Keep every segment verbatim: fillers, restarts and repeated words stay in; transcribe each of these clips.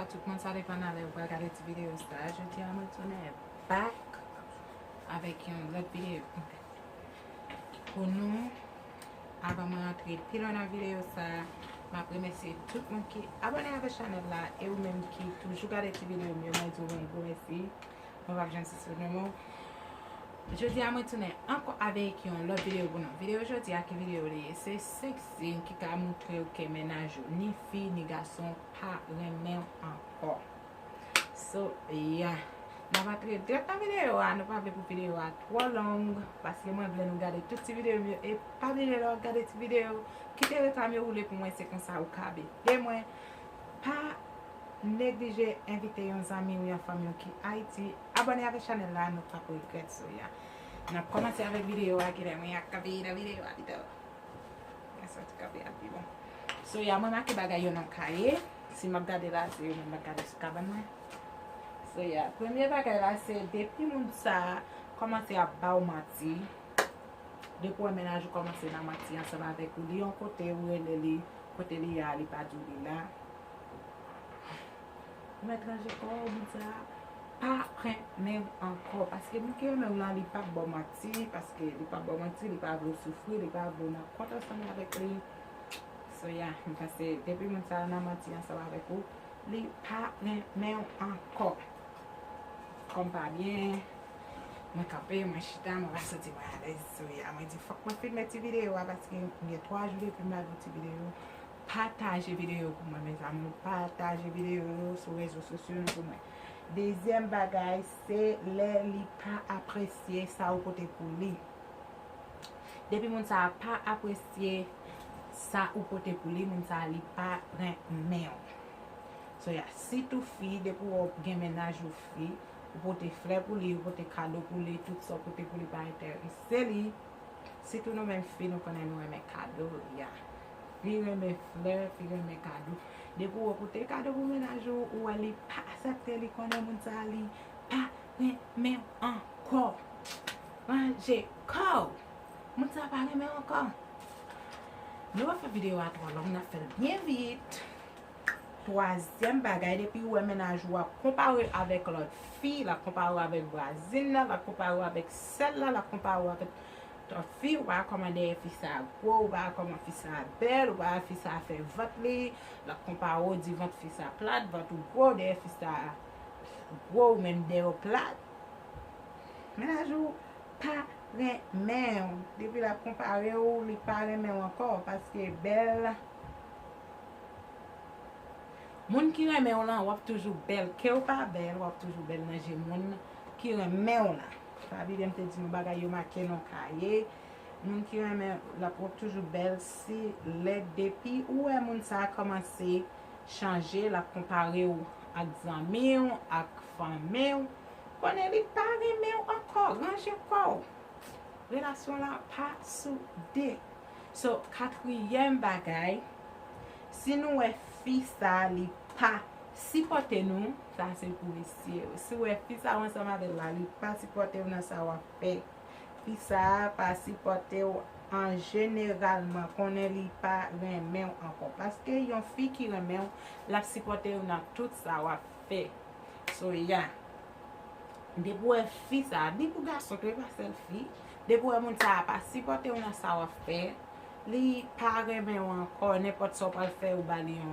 Tout moun, sa depann nan lè ou pral gade ti videyo sa. Jodi a mwen tounen back avèk yon lòt videyo pou nou. Avan mwen antre pi lwen nan videyo sa, m ap remèsye tout moun ki abòne avèk chanèl la, e ou menm ki toujou gade ti videyo m yo, mwen di w yon gwo mèsi. Mwen p ap janm sispann renmen w. Jodi a mwen tounen ankò avèk yon lòt videyo pou nou. Videyo jodi a, ki videyo li ye? Se senk siy ki ka montre w ke mennaj ou, ni fi ni gason, pa renmen w ankò. So, yeah. N ap antre dirèk nan videyo a, nou pa vle pou videyo a twò long, paske mwen vle nou gade tout ti videyo m yo, e pa bliye lè w ap gade ti videyo, kite reklam yo woule pou mwen, se konsa ou ka ede mwen. Pa neglije envite yon zanmi w, yon fanmi w ki Ayiti, abòne avèk chanèl la, nou p ap regrèt. So, yeah. N ap kòmanse avèk videyo a, kilè mwen ap kanpe nan videyo a pito. Mwen santi kanpe a pi bon. So, yeah, mwen make bagay yo nan kaye. Si m ap gade la, se yo menm m ap gade sou kabann mwen. So, yeah, premye bagay la, se depi moun sa a kòmanse ap ba w manti, depi w wè mennaj ou kòmanse nan manti ansanm avèk ou, li yon kote, ou rele li, kote li ye a, li pa di w li la. Ou mèt ranje kò w, moun sa a pa renmen w ankò. Paske moun ki renmen w lan, li p ap ba w manti, paske li p ap ba w manti, li pa vle w soufri, li pa vle w nan kont ansanm avèk li. So, yeah, m panse depi moun sa a nan manti ansanm avèk ou, li pa renmen w ankò. Kò m pa byen, mwen kanpe, mwen chita, mwen pa santi mwen alèz. So, yeah, mwen di fòk mwen filme ti videyo a, paske gen twa jou depi m lage yon ti videyo. Pataje videyo pou mwen, mes amours. Pataje videyo yo sou rezo sosyo nou pou mwen. Dezyèm bagay, se lè li pa apresye sa ou pote pou li. Depi moun sa a pa apresye sa ou pote pou li, moun sa a li pa renmen w. So, yeah, sitou fi, depi w gen mennaj ou fi, ou pote flè pou li, ou pote kado pou li, tout sa w pote pou li pa enterese li. Sitou nou menm fi, nou konnen nou renmen kado, ya. Fi renmen flè, fi renmen kado. Depi w pote kado pou mennaj ou, ou wè li pa aksepte, li konnen moun sa a li pa renmen w ankò. Ranje kò w. Moun sa a pa renmen w ankò. Nou pa fè videyo a twò long, n ap fè l byen vit. Twazyèm bagay, depi ou wè mennaj ou ap konpare w avèk lòt fi, l ap konpare w avèk vwazin nan, l ap konpare w avèk sè l la, l ap konpare w avèk lòt fi, ou pa wè kòman dèyè fi sa a gwo, ou pa wè kòman fi sa a bèl, ou pa wè fi sa a fè vant li, l ap konpare w, di vant fi sa a plat, vant ou gwo, dèyè fi sa a gwo, ou menm dèyè w plat. Mennaj ou pa renmen w. Depi l ap konpare w, li pa renmen w ankò, paske bèl. Moun ki renmen w lan, w ap toujou bèl. Ke w pa bèl, w ap toujou bèl nan je moun ki renmen w lan. Pa bliye m te di nou bagay yo make nan kaye. Moun ki renmen w, l ap, w ap toujou bèl si lè depi ou wè moun sa a kòmanse chanje, l ap konpare w ak zanmi w, ak fanmi w. Konnen li pa renmen w ankò, ranje kò w. Relasyon la pa soude. So, katriyèm bagay, si nou wè fi sa a li pa sipòte nou, sa se pou mesye yo. Si w wè fi sa a w ansanm avè l la, li pa sipòte w nan sa w ap fè, fi sa a pa sipòte w an jeneralman, konnen li pa renmen w ankò. Paske yon fi ki renmen w, l ap sipòte w nan tout sa w ap fè. So, yeah. Depi w wè fi sa a, ni pou gason tou, e pa sèl fi, depi w wè moun sa a pa sipòte w nan sa w ap fè, li pa renmen w ankò, nenpòt sa w pral fè, ou ba li yon,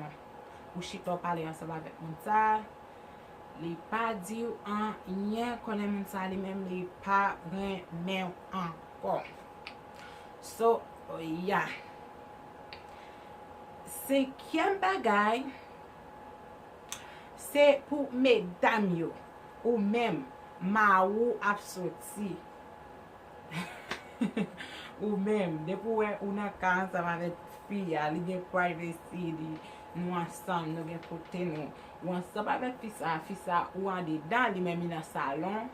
ou chita w pale ansanm avèk moun sa a, li pa di w anyen, konnen moun sa a li menm li pa renmen w ankò. So, yeah. Senkyèm bagay, se pou medam yo. Ou menm, mari w ap soti. Ou menm, depi w wè ou nan kay ansanm avèk fi a, li gen privacy li, nou ansanm, nou gen kote nou. Ou ansanm avèk fi sa, fi sa ou andedan, li menm li nan salon.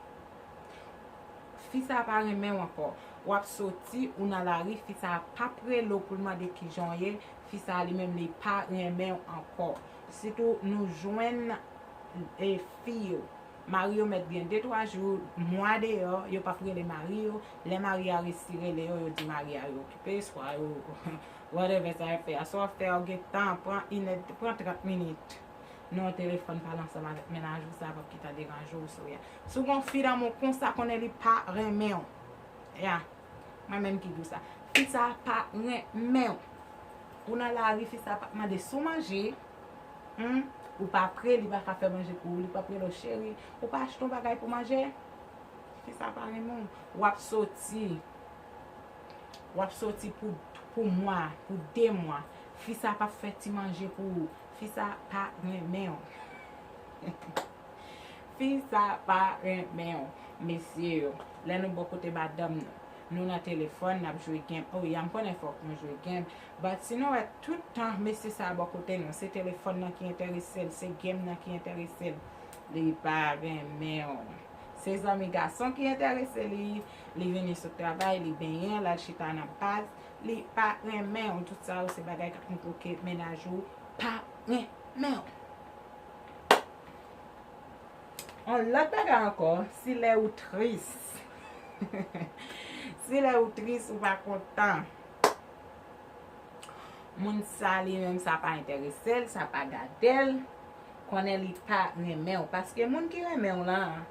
Fi sa pa renmen w ankò. W ap soti, ou nan lari, fi sa p ap rele w pou l mande kijan w ye, fi sa li menm li pa renmen w ankò. Sitou nou jwenn e fi yo. Mari yo mèt gen de twa jou, mwa deyò, yo p ap rele mari yo. Lè mari a resi rele yo, yo di mari a yo okipe, swa yo whatever sa y ap fè a. Sa w ap fè a, w gen tan, pran inèd, pran trant minit. nan yon telefòn, pale ansanm avèk mennaj ou, sa p ap gentan deranje w, Soya. Si w gen yon fi nan men w konsa, konnen li pa renmen w. Ya. Mwen menm ki di w sa. Fi sa pa renmen w. Ou nan lari, fi sa p ap mande si w manje. Hmm? Ou pa pre, li pa ka fè manje pou ou, li p ap rele w cheri. Ou pa achte yon bagay pou manje? Fi sa pa renmen w. W ap soti. W ap soti pou, pou mwa, pou de mwa. Fi sa p ap fè ti manje pou ou. Fi sa pa renmen w. Fi sa pa renmen w. Mesye yo, lè nou bò kote madanm nou, nou nan telefòn, n ap jwe game. Oh, ya, m konnen fòk nou jwe game. But si nou wè tout tan mesye sa a bò kote nou, se telefòn nan ki enterese l, se game nan ki enterese l, li pa renmen w. Se zanmi gason ki enterese li, li vini sot travay, li benyen, l al chita nan baz, li pa renmen w. Tout sa yo se bagay k ap montre w ke mennaj ou pa renmen w. Yon lòt bagay ankò, si lè ou tris. Si lè ou tris, ou pa kontan. Moun sa li menm, sa pa enterese l, sa pa gade l, konnen li pa renmen w. Paske moun ki renmen w lan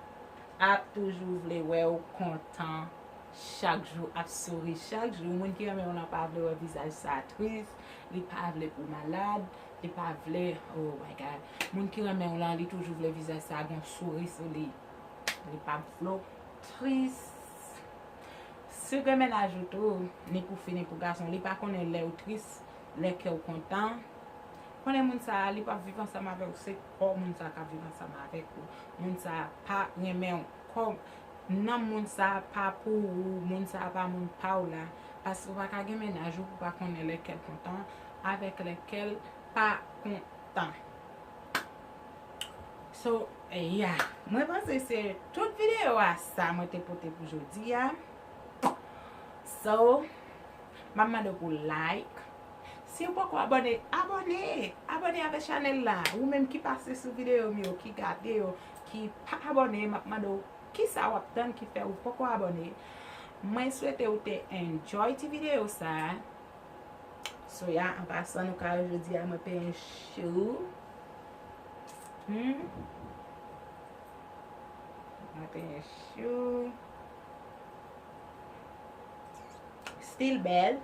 ap toujou vle wè w kontan chak jou, ap souri chak jou. Moun ki renmen w lan pa vle wè vizaj sa tris, li pa vle pou w malad, li pa vle, oh my God. Moun ki renmen w lan, li toujou vle vizaj sa gen souri sou li. Li pa vle w tris. Si w gen mennaj ou tou, ni pou fi, ni pou gason, li pa konnen lè w tris, lè kè w kontan. Konnen moun sa a, li p ap viv ansanm avè w, se kò moun sa a k ap viv ansanm avèk ou. Moun sa a pa renmen w. Kò, nanm moun sa a pa pou ou, moun sa a pa moun pa w la. Paske w pa ka gen mennaj ou pou w pa konnen lè kè l kontan, avèk lè kè l pa kontan. So, yeah. Mwen panse se tout videyo a sa mwen te pote pou jodi a. So, m ap mande w pou like. Si w poko abòne, abòne! Abòne avèk chanèl la. Ou menm ki pase sou videyo m yo, ki gade yo, ki pa abòne, m ap mande w kisa w ap tann ki fè ou poko abòne. Mwen swete ou te enjoy ti videyo sa a. So, ya, an pasan, nou ka wè jodi a, mwen peye yon chou. Hmm? Mwen peye yon chou. Still bèl.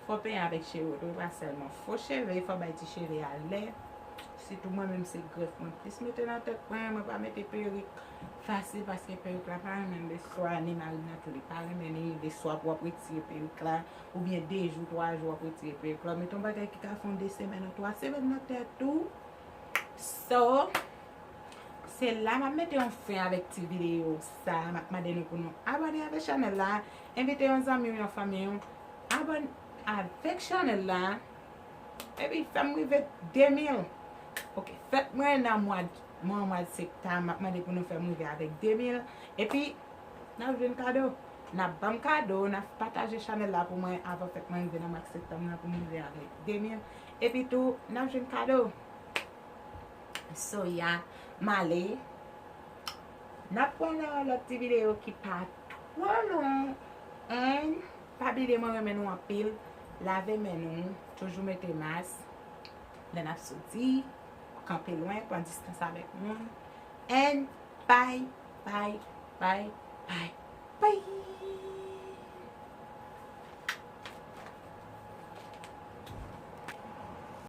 Fò peye avèk cheve tou, pa sèlman fo cheve, fò bay ti cheve a lè. Sitou mwen menm se grèf mwen plis mete nan tèt mwen, mwen pa mete perik fasil paske perik la pa renmen l, leswa ni mari m nan tou li pa renmen li, leswa pou w ap retire perik la, oubyen de jou, twa jou w ap retire perik la, mete yon bagay ki ka fè yon de semèn an twa semèn nan tèt ou. So, se la m ap mete yon fen avèk ti videyo sa, m ap mande nou pou nou abòne avèk chanèl la, envite yon zanmi w, yon fanmi w, abòne avèk chanèl la. Epi fè m rive de mil. Ok, fèt mwen nan mwa, mwen mwa septanm, m ap mande pou nou fè m rive avèk de mil. Epi, n ap jwenn kado. N ap ban m kado, n ap pataje chanèl la pou mwen avan fèt mwen rive nan mwa septanm nan pou m rive avèk de mil. Epi tou, n ap jwenn kado. So, ya, m ale. N ap wè nan yon lòt ti videyo ki pa twò long. And pa bliye mwen renmen nou anpil. Lave men nou. Toujou mete mas. Lè n ap soti, kanpe lwen, pran distans avèk moun. And bye, bye, bye, bye, bye.